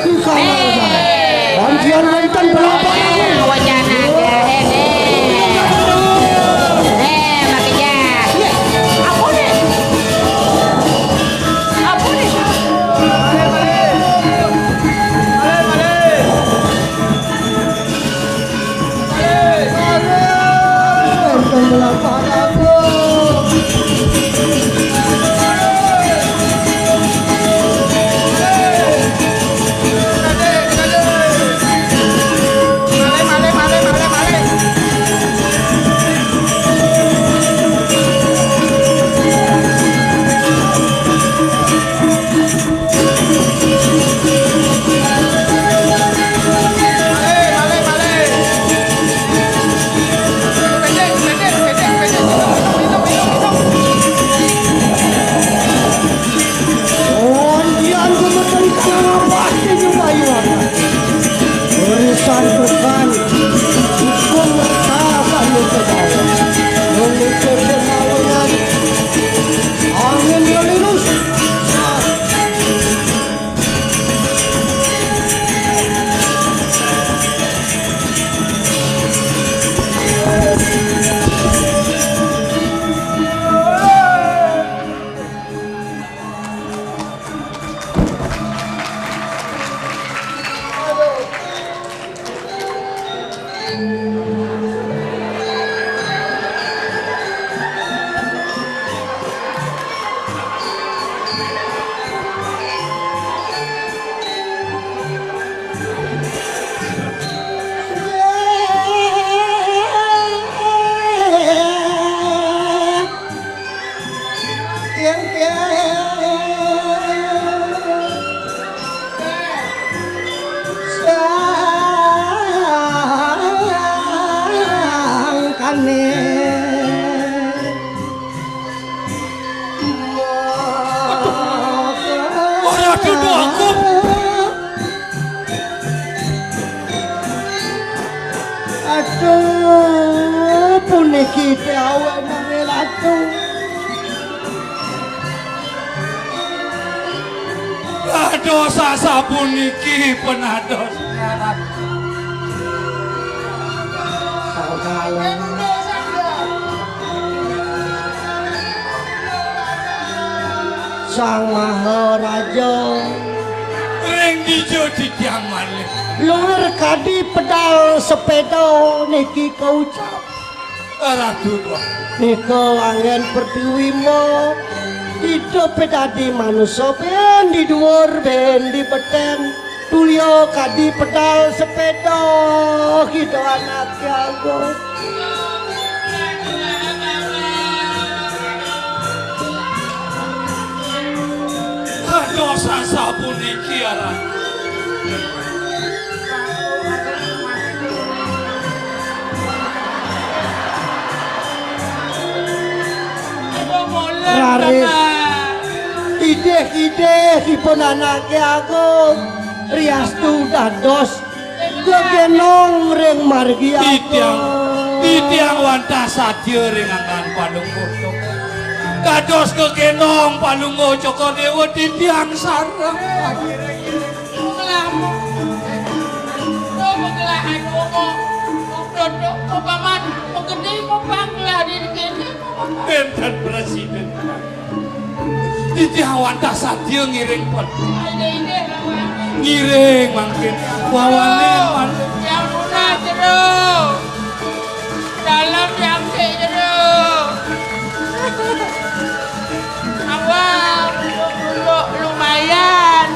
Di kamar. Lanjuan wonten belapar agung. Wacana gahe ne. Eh, Mak Ijah. Apa ne? Apa ne? Ora duduk aku. Aduh, puniki te awak nang ratu. Dados sasapuniki penados nyarat. Sang Maharaja. Ring dija titiang malih. Luir kadi pedal sepeda niki kaucap. Ratu Tuan. Nika anggen Pertiwi Mbok. Idup dadi manusa ben di dhuwur, ben di beten. Tulia kadi pedal sepeda kita anak jago. Kados sasapuniki aran. Raris idih-idih dipun anake agung, riastu dados gegenong ring margi agung. Titiang, titiang wantah satia ring anggan Palungguh Cokor. Dados gegenong Palungguh Cokor Dewa titiang sareng. Nglamuk. Tuh, megelahan umuk. Dodok, paman, megedé, paman, gelah diri kéné, paman. Wénten presiden. Titiang wantah satia ngiring pon. Ayo, ini, paman. Ngiring mangkin. Wawanin, Pan. Yang nunas, jero. Dalam yang sik, jero. Awal, lu-, lumayan.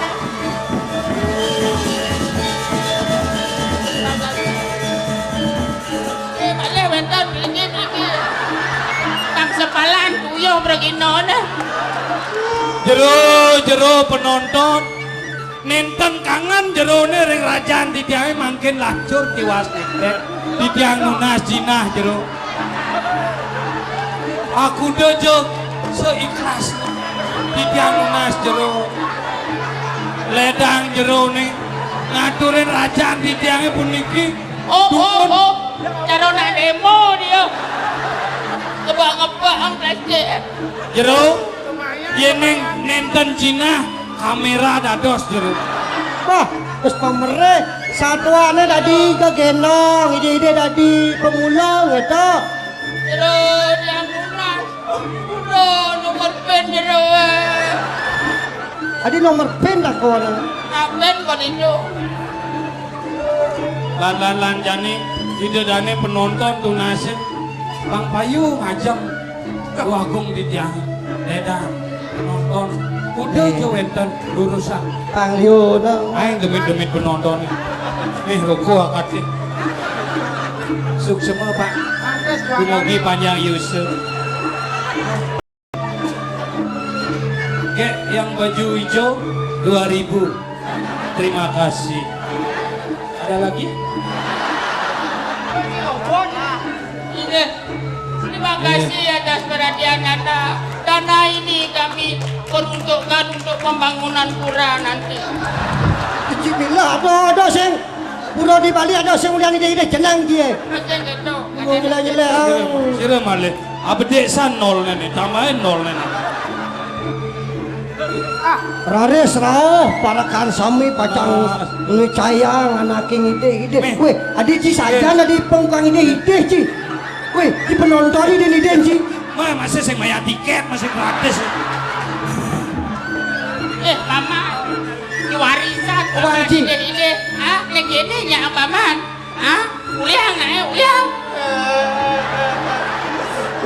Eh, malih wénten mriki, mriki. Kang sepalan tuyuh mriki nona. Jero, jero penonton. Nénten kangen jerone ring rajan titiange mangkin lacur tiwas nénten. Titiang nunas jinah jero. Aku dejo seikhlas. Titiang nunas jero. Ledang jerone ngaturin rajan titiange puniki. Oh, oh, dumun. Oh. Cara nak demo dia. Ngebak-ngebak ang plastik. Jero, yén nénten jinah, kamera dados jero. Wah, wis pamerih. Satuane dadi gegenong, ide-ide dadi pemulung, gitu. Jero, yang lunas. Udah, nomor pin jero, eh. Adi nomor pin dah kawan. Nah, pin kon itu. Lan, lan, lan, jani, ida dane penonton tunasin. Bang Payu ngajeng. Wagung titiang. Ledang penonton. Udah aja wénten lurusan. Pang Liu, no. Aing demit-demit penonton. Nih, ruko akadé. Suksema, Pak. Dumugi panjang yuswa. Gek, yang baju hijau, dua ribu. Terima kasih. Ada lagi? Ini, terima kasih atas perhatian Anda. Dana ini kami peruntukkan untuk pembangunan pura nanti. Kecil bila ada, ada sing pura di Bali ada sing ulian ide-ide jenang dia. Macam gitu. Gua nyeleh-nyeleh, ah. Sira malih. Abedik san nol néné, tambahin nol néné. Raris rauh, parekan sami pacang ngicayang anake ngidih-idih. Méh. Wéh, adi ci sajan adi pengkang idih-idih ci. Wéh, ci penonton idih-idih ci. Mah, masih sing bayar tiket, masih gratis. Eh, Paman, ini warisan, Paman, Paman, ci. Idih-idih. Ah, nek ini nya, Paman. Hah? Uliang, eh, uliang.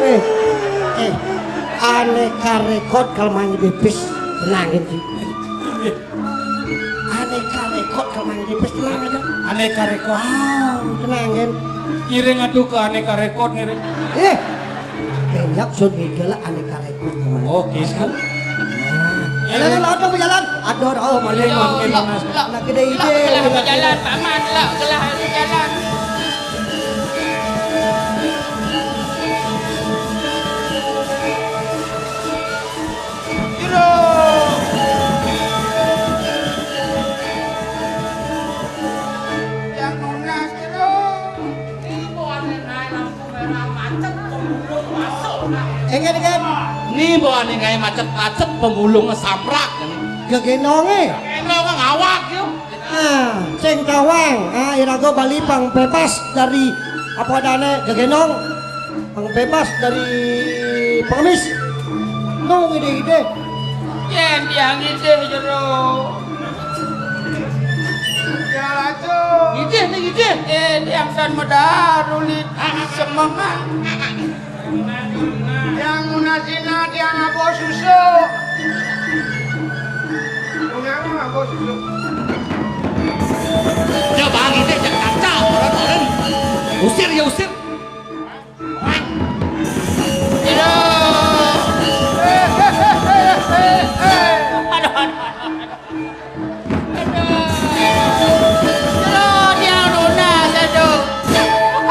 Eh, eh, aneka rekod kalau main di bis, tenangin sih. Aneka rekod kalau main di bis, tenangin. Aneka rekod. Ah, tenangin. Ngiring atuh ke aneka rekod, ngiring. Eh, Kenyak sun migel ane kareku. Oke, siap. Jalan, lawan dong berjalan. Aduh, oh, maling. Yo, makin lo, panas. Lo, anak gede lo ide. Gelah berjalan, Paman, lo gelah berjalan. Jero. Yang nunas, jero. Ini bawaane naik lampu merah, macet, pemulung masuk, nah. Enggak, enggak. Ini bawaane naik macet-macet, pemulung samrak. Gegenonge. Gegenonge ngawak, yo. Ah, sing tawang, ah, iraga bali pang bebas dari apa adane gegenong, pang bebas dari pengemis. No ngide-ngide. Yen tiang ngide jero. Ya, laju. Ngide, nih, ngide. Eh, tiang san medaru lit semengan. Yang munasina tiang ngabo susu. Punya ngabo susu. Ya, Bang, ini jangan kacau, orang-orang. Usir, ya, usir. Aduh, aduh, aduh, aduh. Aduh. Aduh, dia lunas, aduh.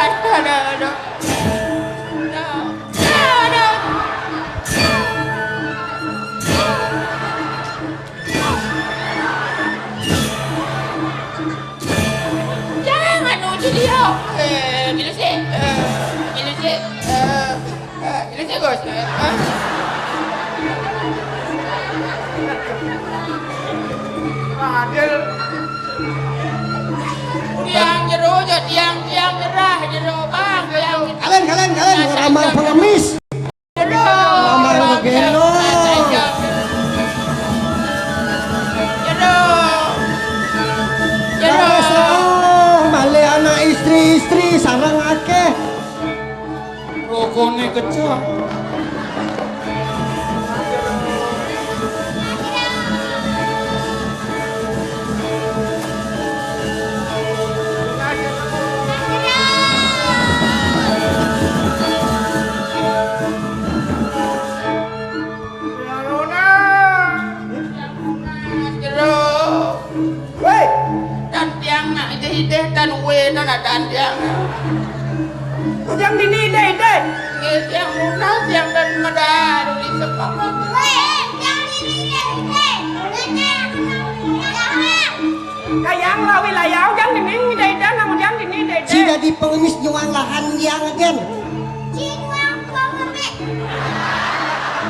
Aduh, aduh, aduh. Aduh. Aduh. Jangan uji dia. Eh, gini sih. Eh, gini sih. Eh, eh, gini sih, Bos. Eh, eh. Adil. Tiang jero, jo, tiang, tiang jerah, jero, Bang. Tiang. Kalian, kalian, kalian, ramal pengemis. Aduh, Mama lu gelo. Aduh. Aduh. Wes, oh, male anak istri-istri sareng akeh. Rokone kecak. Jero. Woi. Tan tiang nak idih-idih, tan we, tan atan tiang. Tiang dini idih-idih. Nggih, tiang munah, tiang tan medaru di sekolah. Woi, tiang dini idih-idih. Kayang lawi layau, jang dini idih-idih, namun jang dini idih-idih. Ci dadi pengemis nyuang lahan jang agen. Ci nyuang pengemis.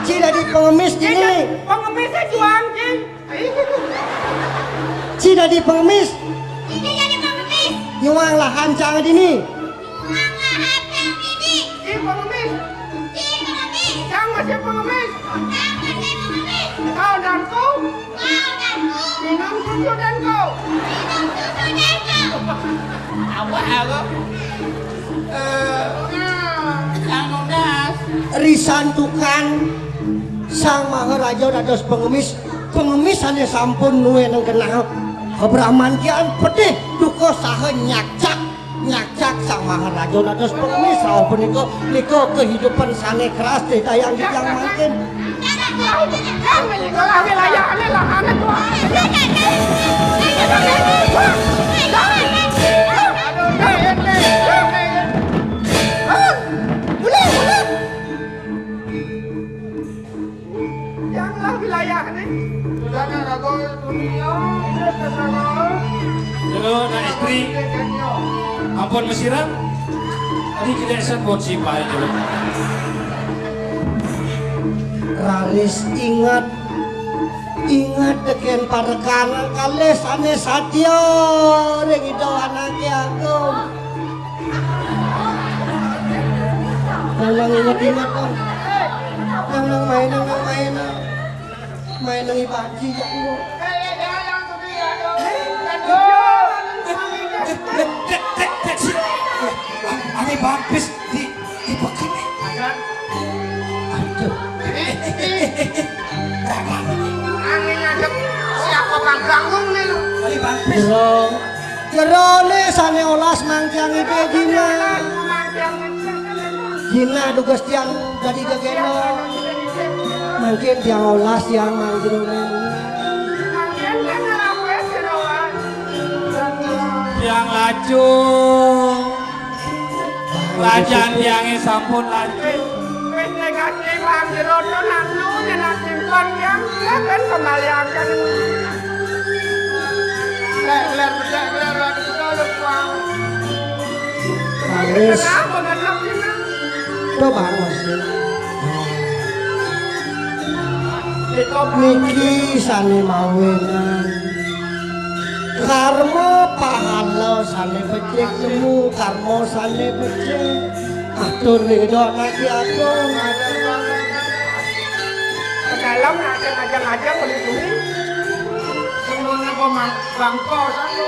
Ci dadi pengemis dini. Pengemis juang, Ci. Ci dadi pengemis. Ci dadi pengemis. Nyuang lahan cang dini. Nyuang lahan cang dini. Ci pengemis. Ci pengemis. Cang masih pengemis. Cang masih pengemis. Kau danku. Kau danku. Minum susu danku. Minum susu danku. Awak aku. Eh, yang nunas. Risantukan Sang Maharaja dados pengemis. Pengemis ane sampun nueneng kenal. Bramantian pedih duka saha nyakcak, nyakcak Sang Maharaja dados pengemis. Rauh punika, nika kehidupan sane keras titayang titiang mangkin. Wilayahane lahane tuan. Mulih, mulih. Yang lah wilayah ni. Jangan ragu dunia. Jero, nak istri. Ampun mesira. Tadi kita esen pun sipai jero. Raris ingat, ingat teken parekan kalih sane satia ring Ida Anake Agung. Nang inget-inget, nang. Nang, nang main, nang, nang main, nang. Main nang ibaji, ya Allah. Tek, tek, tek, si. Ane bampis di, di bekene. Aduh. Ane ngadep siapa panggung nih lu? Ane bampis. Jero. Jerone sane olas mangkiang ide jina. Jina dugas tiang Dadi gegendong. Mangkin tiang olas tiang manjroning. Tiang lacur. Rajan tiangé sampun lacur. Wis negatif manjro to nanu nyenak simpen tiang. Silakan kembaliaken. Ler, ler, becek, ler, aduh, aduh, aduh, aduh. Wis. Kenapa ngetok ini? Coba, Mas. Niki sané mawinan karma pahala sané becik nemu karma sané becik. Atur ring Ida Anak Agung. Dalam ngajeng-ngajeng beli bumi. Semuanya kok mang-, bangkos aku.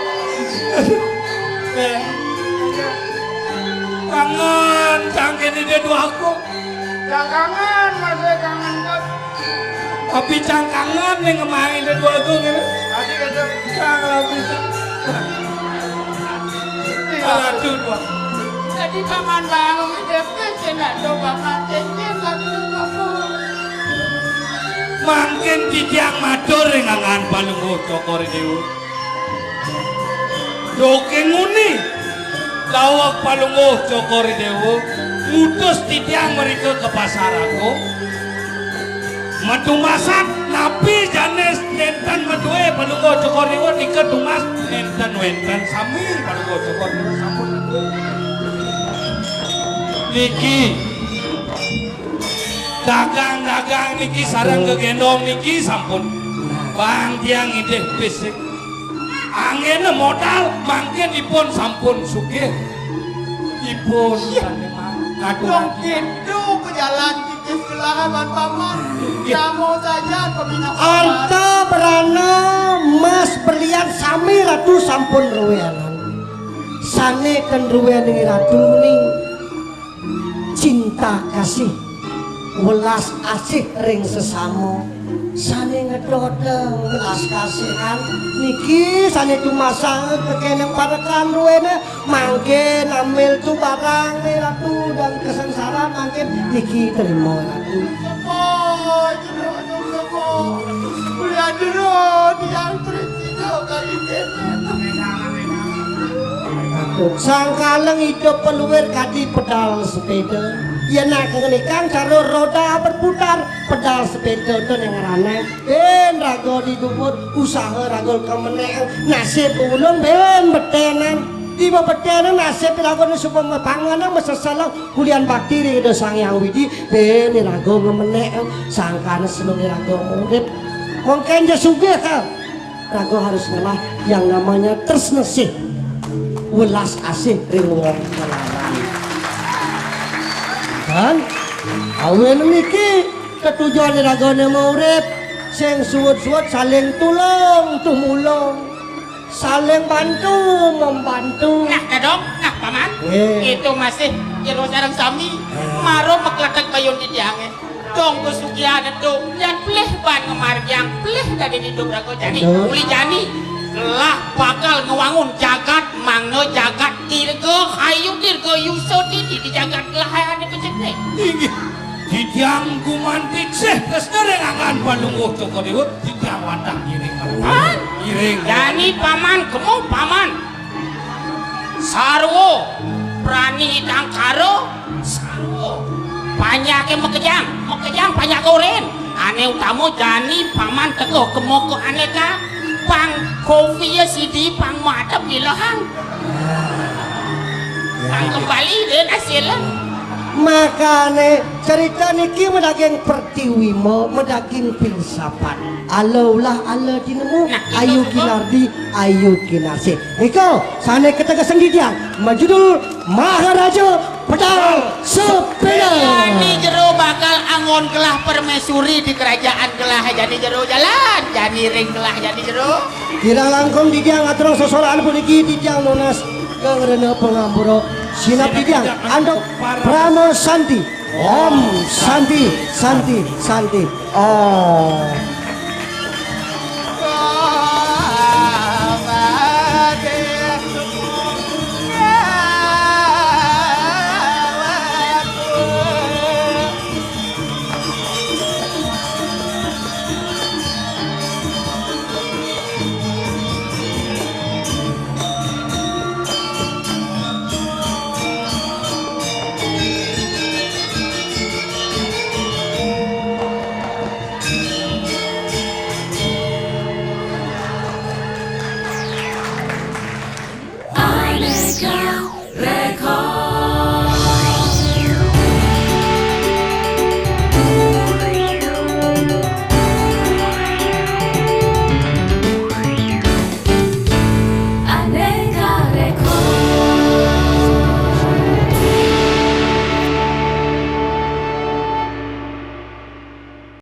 Eh. Kangen, kangen ini dua aku. Cang kangen, masih kangen, Bos. Tapi cang kangen ning ngemain dua tuh gitu. Tadi kata cang lagi. Aduh, Bos. Jadi paman bangun, dia kena coba mati, dia nggak bisa ngomong. Mangkin titiang matur ring angan Palungguh Cokor Dewa. Duké nguni, daweg Palungguh Cokor Déwa ngutus titiang mrika ka Pasar Agung. Matumasan napi jane nénten madué Palungguh Cokor Déwa nika tumas nénten wénten sami Palungguh Cokor Déwa sampun. Niki dagang-dagang niki sareng gegendong niki sampun. Bang tiang idih fisik. Anggéna modal mangkin ipun sampun sugih. Ipun iya. Kadung gitu pejalan titis gelahan lan paman. Iya. Kamu saja pembina. Arta berana emas berlian sami ratu sampun ruwenan. Sané ten ruwening ratu ning cinta kasih, welas asih ring sesama, sané ngedoteng welas kasihan niki sané tumasang kekeneng parekan ruwene, mangkin ambil tu barang né ratu dan kesengsaraan mangkin niki terima ratu. Sepo, jero, sepo. Kuliah jero, tiang terus. Sangkaning idup peluir kadi pedal sepeda. Yén nak ngenikang cara roda berputar, pedal sepeda to ning ngrana. Bén raga di dhuwur, usaha raga kemenek, nasib ulung bén betenan. Di bebetenan nasib raga suba mapanganan maseselang kulian bakti ring Ida Sang Hyang Widi, bén raga ngemenek, sangkaning seneng raga urip. Mungkin ja sugih ka. Raga harus ngelah yang namanya tresna sih. Welas asih ring wong kelaran. Kan? Awin niki ketujuan ragané maurip sing suwut-suwut saling tulung tumulung, saling bantu membantu. Nah, Dadong, nah, Paman. Nggih. Itu masih jero sareng sami. Nggih. Mara makletek bayun titiangé. Dong pesugihan ento, yan pelih ban ngemargiang, pelih dadi idup raga jani. Betul. Uli jani, gelah bakal ngewangun jagat, mangda jagat dirga, hayu dirga, yusa didi di jagat gelah ane becikne. Inggih. Titiang gumanti sih tresna ring angan Palungguh Cokor Déwa, titiang wantah ngiring. Paman. Ngiring. Jani Paman, kemu Paman. Sarwa prani tangkara, sarwa panjake makejang, makejang panjake oren. Ane utama jani Paman teka kema ka aneka, pang kopi ya sidi, pang madep ilahang. Pang kembali den hasilnya. Makane cerita niki madaging pertiwima, madaging filsafat. Ala ulah ala tinemu, nah, ayu kinardi, ayu kinasih. Nika sane kategesan titiang majudul Maharaja Pedal Sepeda. Jani jero bakal anggon gelah permaisuri di kerajaan gelah jani jero jalan, jani ring gelah jani jero. Kirang langkung titiang aturang sesoraan puniki titiang nunas kangrena pangampura. Sinab titiang antuk Parama Santi. Om Santi, Santi, Santi. Om.